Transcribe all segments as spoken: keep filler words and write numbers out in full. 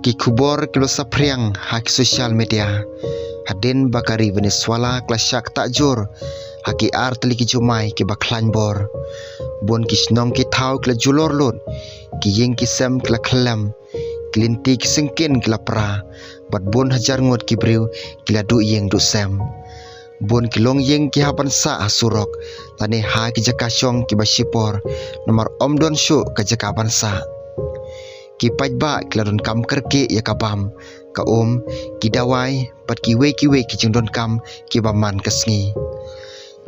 Ki khubor ki la saphriang ha ki social media. Hadien ba ka ri Venezuela ka la shah ktah jur ha ki ar tylli ki jumai ki ba khlaiñ bor, bun ki shnong ki thaw ki la julor lut, ki ïing ki sem ki la khyllem, ki lynti ki syngkien ki la pra, bad bun hajar ngut ki briew ki la duh ïing duh sem. Bun ki longïing ki hap ban sah ha surok lane ha ki jaka shong ki ba shipor, namar ym don shuh ka jaka ban sah. Ki paidbah ki la donkam kyrkieh ïa ka bam, ka um, ki dawai, bad kiwei kiwei ki jingdonkam ki ba man ka sngi.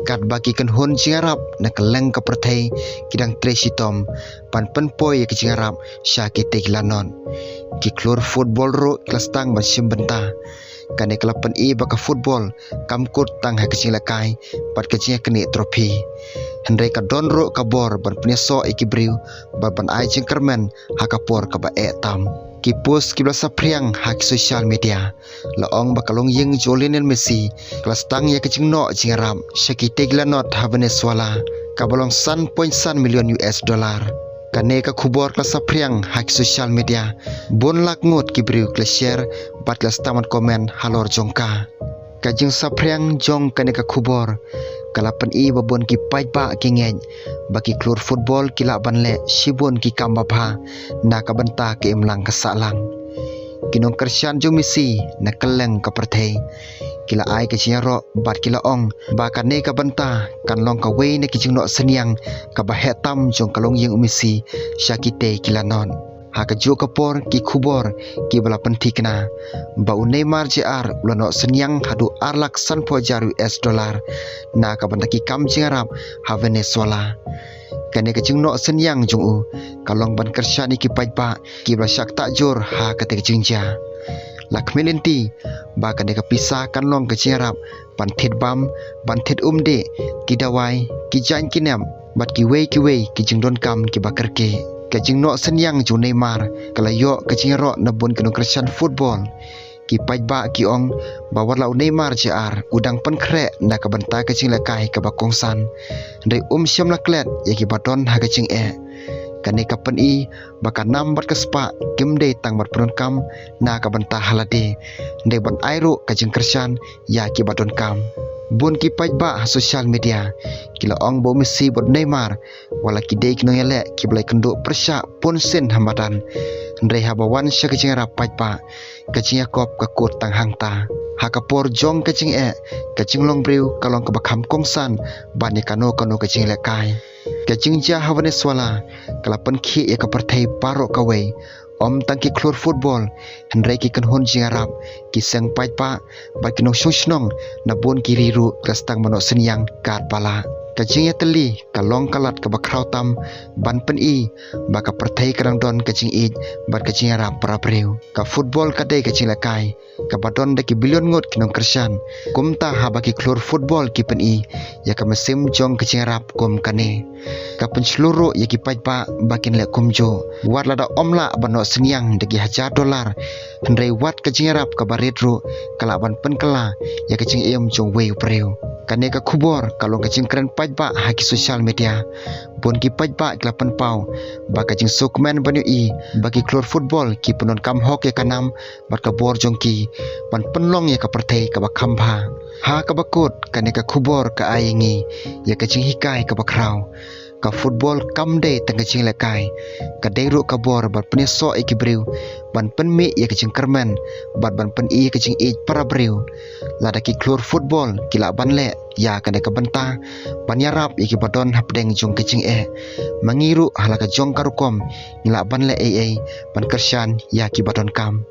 Katba ki kynhun jingïarap na kylleng ka pyrthei ki dang trei shitom ban pynpoi ïa ki jingïarap sha kitei ki lanot. Ki khlur football ruh ki la sdang ban shim bynta. Kane ka la pyni ba ka football kam kut tang ha ka jinglehkai bad ka jingïaknieh trophy, hynrei ka don ruh ka bor ban pynïasoh ïa ki briew bad ban ai jingkyrmen ha ka por ka ba eh tam. Ki post ki ba la saphriang ha ki social media la ong ba ka longïing jong u Lionel Messi ka la sdang ïa ka jingnoh jingïarap sha kitei ki lanot ha Venezuela, ka ba long san point san million U S dollar. Kane ka khubor ka la saphriang ha ki social media, bun lak ngut ki briew ki la share bad ki la sdang ban comment halor jong ka. Ka jingsaphriang jong kane ka khubor ka la pyni ba bun ki paidbah ki ngeit ba ki khlur football ki lah ban leh shibun ki kam babha na ka bynta ka imlang ka sahlang. Ki nongkyrshan jong u Messi na kylleng ka pyrthei ki la ai ka jingïaroh bad ki la ong ba kane ka bynta kan long kawei na ki jingnoh synñiang ka ba heh tam jong ka longïing u Messi sha kitei ki lanot. Ha kajuh ka por ki khubor ki ba la pynthikna ba u Neymar Junior u la noh synñiang haduh ar lak sanphew hajar U S dollar na ka bynta ki kam jingïarap ha Venezuela. Kane ka jingnoh synñiang jong u ka long ban kyrshan ïa ki paidbah ki ba la shah ktah jur ha katei ka jingjia. La khmih lynti ba kane ka pisa kan long ka jingïarap ban thied bam, ban thied umdih, ki dawai, ki jaiñ ki nep bad kiwei kiwei ki jingdonkam ki ba kyrkieh. Ka jingnoh synñiang jong u Neymar ka la ïoh ka jingïaroh na bun ki nongkyrshan football. Ki paidbah ki ong ba wat la u Neymar Junior u dang pynkhreh na ka bynta ka jinglehkai ka ba kongsan, hynrei um shym la klet ïa ki ba don ha ka jingeh. Kane ka pyni ba ka nam bad ka spah kim dei tang ban pyndonkam na ka bynta ha lade, hynrei ban ai ruh ka jingkyrshan ïa ki ba donkam. Bun ki paidbah ha social media ki la ong ba u Messi bad u Neymar wat la ki dei ki nongïaleh ki ba la ïakynduh pyrshah bun sien ha madan, hynrei haba wan sha ka jingïarap paidbah, ka jingïakop ka kut tang hangta. Ha ka por jong ka jingeh, ka jinglong briew ka long ka ba kham kongsan ban ïa kano kano ka jinglehkai. Ka jingjia ha Venezuela ka la pynkhih ïa ka pyrthei baroh kawei. Ym tang ki khlur football, hynrei ki kynhun jingïarap, ki seng paidbah bad ki nongshong shnong na bun ki ri ruh ki la sdang ban noh synñiang katba lah. Ka jingïatylli ka long ka lad ka ba khraw tam ban pyni ba ka pyrthei ka dang don ka jingïeit bad ka jingïarap para briew. Ka football ka dei ka jinglehkai ka ba don da ki billion ngut ki nongkyrshan. Kumta haba ki khlur football ki pyni ïa ka mynsiem jong ka jingïarap kum kane, ka pynshlur ruh ïa ki paidbah ba kin leh kumjuh. Wat lada ym lah ban noh synñiang da ki hajar dollar, hynrei wat ka jingïarap ka ba rit ruh ka lah ban pynkylla ïa ka jingim jong uwei u briew. Kane ka khubor ka long ka jingkren paidbah ha ki social media. Bun ki paidbah ki la pynpaw ba ka jingsngewkmen ban ïohi ba ki khlur football ki pyndonkam hok ïa ka nam bad ka bor jong ki ban pynlong ïa ka pyrthei ka ba kham bha. Ha ka ba kut, kane ka khubor ka ai ïa ngi ïa ka jinghikai ka ba khraw. Ka football kam dei tang ka jinglehkai, ka dei ruh ka bor ban pynïasoh ïa ki briew, ban pynmih ïa ka jingkyrmen bad ban pyni ïa ka jingïeit para briew. Lada ki khlur football ki lah ban leh ïa kane ka bynta ban ïarap ïa ki ba don hapdeng jong ka jingeh, ma ngi ruh ha la ka jong ka rukom ngi lah ban leh ei ei ban kyrshan ïa ki ba donkam.